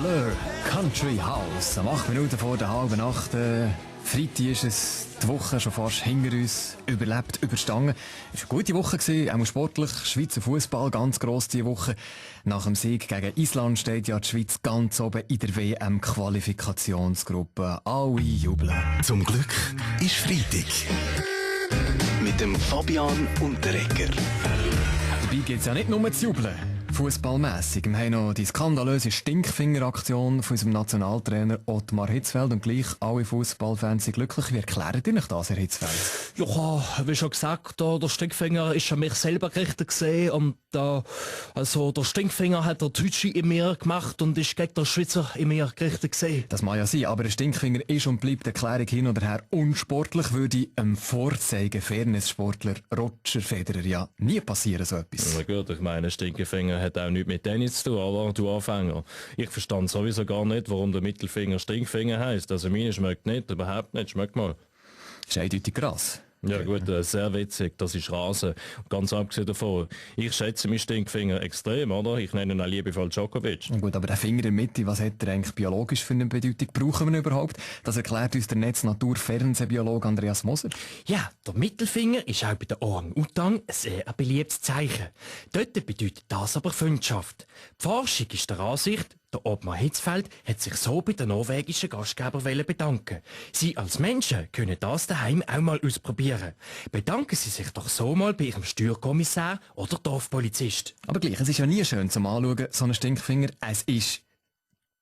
Blur, Country House. Am 8 Minuten vor der halben Nacht. Freitag ist es, die Woche schon fast hinter uns, überlebt, überstanden. Es war eine gute Woche gewesen, auch sportlich. Schweizer Fußball ganz gross diese Woche. Nach dem Sieg gegen Island steht ja die Schweiz ganz oben in der WM-Qualifikationsgruppe. Alle jubeln. Zum Glück ist Freitag. Mit dem Fabian Unterreger. Dabei geht es ja nicht nur zu jubeln. Fußballmässig. Wir haben noch die skandalöse Stinkfinger-Aktion von unserem Nationaltrainer Ottmar Hitzfeld und gleich alle Fußballfans sind glücklich. Wie erklärt ihr euch das, Herr Hitzfeld? Ja, wie schon gesagt, der Stinkfinger ist an mich selber gerichtet gesehen und der Stinkfinger hat der Deutsche in mir gemacht und ist gegen den Schweizer in mir gerichtet gesehen. Das mag ja sein, aber der Stinkfinger ist und bleibt Erklärung hin oder her unsportlich, würde einem vorzeigen Fairness-Sportler Roger Federer ja nie passieren, so etwas. Na gut, ich meine, Stinkfinger hat auch nichts mit Tennis zu tun, aber du Anfänger. Ich verstand sowieso gar nicht, warum der Mittelfinger Stinkfinger heisst. Also meine schmeckt nicht, überhaupt nicht. Schmeckt mal. Das ist eindeutig krass. Ja gut, sehr witzig, das ist Rasen. Und ganz abgesehen davon, ich schätze meinen Stinkfinger extrem, oder? Ich nenne ihn auch liebevoll Djokovic. Gut, aber der Finger in der Mitte, was hat er eigentlich biologisch für eine Bedeutung? Brauchen wir ihn überhaupt? Das erklärt uns der Netz-Natur-Fernsehbiologe Andreas Moser. Ja, der Mittelfinger ist auch bei den Orang-Utang ein sehr beliebtes Zeichen. Dort bedeutet das aber Freundschaft. Die Forschung ist der Ansicht, der Ottmar Hitzfeld hat sich so bei den norwegischen Gastgeber bedanken. Sie als Menschen können das daheim auch mal ausprobieren. Bedanken Sie sich doch so mal bei Ihrem Steuerkommissar oder Dorfpolizist. Aber gleich, es ist ja nie schön zum Anschauen, so einen Stinkfinger. Es ist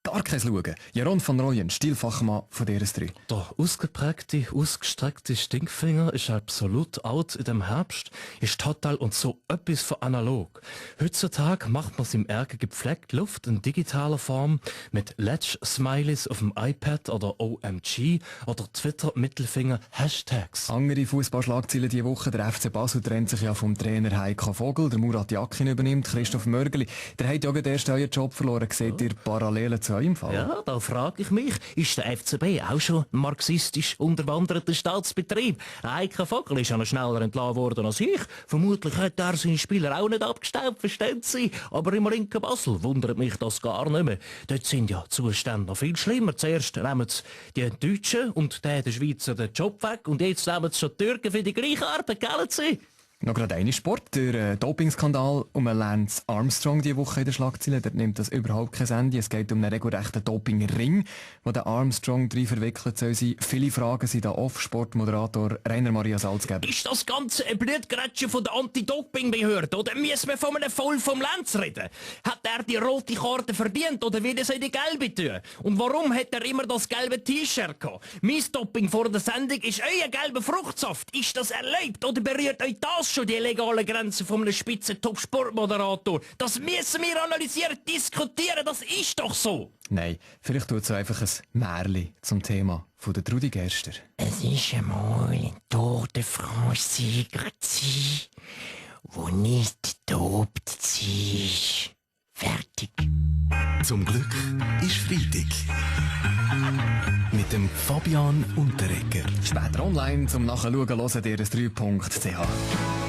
gar kein Schauen. Jaron van Rooyen, Stilfachmann von DRS3. Der ausgeprägte, ausgestreckte Stinkfinger ist absolut out in dem Herbst, ist total und so etwas von analog. Heutzutage macht man es im Ärger gepflegt Luft in digitaler Form mit Ledge-Smileys auf dem iPad oder OMG oder Twitter-Mittelfinger-Hashtags. Andere Fußballschlagzeilen diese Woche. Der FC Basel trennt sich ja vom Trainer Heiko Vogel. Der Murat Yakin übernimmt. Christoph Mörgeli. Der hat ja gerade erst euren Job verloren. Seht ihr Parallelen zu eurem Fall? Ja, da frage ich mich, ist der FCB auch schon ein marxistisch unterwanderter Staatsbetrieb? Heiko Vogel ist ja noch schneller entlassen worden als ich. Vermutlich hat er seine Spieler auch nicht abgestaubt, verstehen Sie? Aber im linken Basel wundert mich das gar nicht mehr. Dort sind ja die Zustände noch viel schlimmer. Zuerst nehmen sie die Deutschen und der Schweizer den Job weg und jetzt nehmen sie schon die Türken für die gleiche Arbeit, gell Sie? Noch gerade eine Sport. Der Dopingskandal um Lance Armstrong diese Woche in der Schlagzeile. Dort nimmt das überhaupt kein Ende. Es geht um einen regelrechten Dopingring, wo der Armstrong drin verwickelt soll sein. Viele Fragen sind da off. Sportmoderator Rainer Maria Salzgeber. Ist das Ganze ein Blutgrätsche von der Anti-Doping-Behörde oder müssen wir von einem Fall vom Lenz reden? Hat er die rote Karte verdient oder wird er sie die gelbe tun? Und warum hat er immer das gelbe T-Shirt gehabt? Mein Doping vor der Sendung ist euer gelber Fruchtsaft. Ist das erlebt oder berührt euch das schon die legalen Grenzen von einem Spitzen-Top-Sportmoderator? Das müssen wir analysieren, diskutieren, das ist doch so. Nein, vielleicht tut so einfach ein Märli zum Thema von der Trudi Gerster. Es ist einmal ein Tour de France-Sieger wo nicht dopt sich. Fertig. Zum Glück ist Freitag. Mit dem Fabian Unterreger. Später online zum Nachschauen hören DRS3.ch.